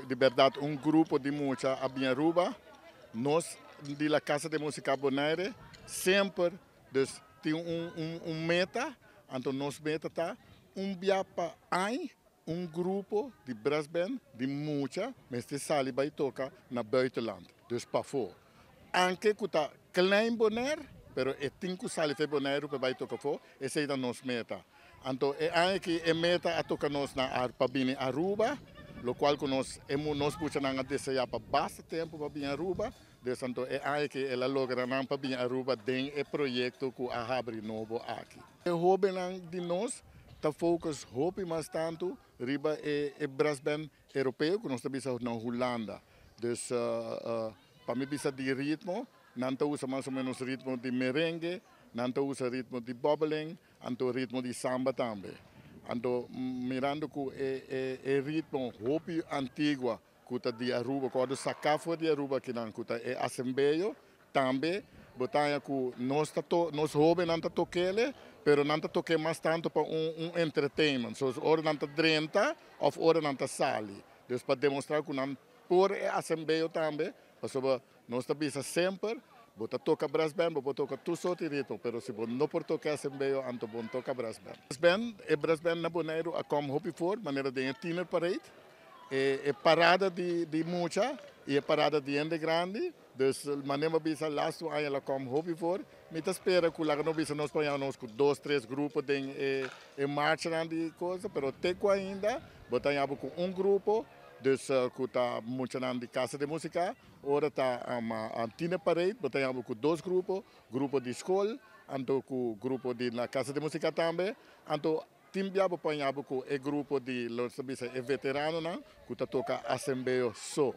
Di berdad un grupo di mucha a bin Aruba, nos di la Casa de Musica Bonaire semper dus tin un meta, anto nos meta ta un bia pa aña un grupo di brassband di mucha mester sali bay toca na buitenland, dus pafo. Aunke cu ta Klein Bonaire, pero e tin cu sali fe Bonaire pa bay toca afo, esey ta nos meta. Anto e aña aki e meta a toca nos na pa bini Aruba, locual cu nos e nos muchanan a desea pa basta tempo pa bini Aruba, dus anto e aña aki el a logra nan pa bini Aruba den e proyecto cu a habri nobo aki. E hobennan di nos ta focus hopi mas tanto riba e brassband europeo cu nos ta bisa na Hulanda. Dus pa mi bisa di ritmo, nan ta usa mas o menos ritmo di merengue, nan ta usa ritmo di bobbeling, anto ritmo di samba tambe. Anto mirando cu e ritmo hopi antigua cu ta di Aruba, cu a saca for di Aruba akinan, cu ta e asembeyo, tambe bo ta haña cu nos ta to nos hobennan ta tokele, pero nan ta toke mas tanto pa un entertainment, so ora nan ta drenta of ora nan ta sali. Dus pa demostra cu nan por e asembeyo tambe, pasobra nos ta bisa semper, bo ta toca brass band, bo por toca tur soort di ritmo, pero si bo no por toca asembeyo, anto bo no toca brass band. Brass band, e brass band na Boneiru a kom hopi for, manera den e tiener parade, e parada di mucha y e parada di hende grandi, dus manera mi a bisa lastu aña el a kom hopi for. Mi ta spera cu laga no bisa nos paña nos cu dos, tres grupo den e marchanan di cosa, pero te cu ainda bo ta haña bo cu un grupo, dus cu ta muchanan di Casa de Musica. Ora ta tiener parade bo ta haña bo cu dos grupo, grupo di school, anto cu grupo di na Casa de Musica tambe, anto tin bia bo paña bo cu e grupo di, lo ta bisa, e veteranonan cu ta toca asembeo so.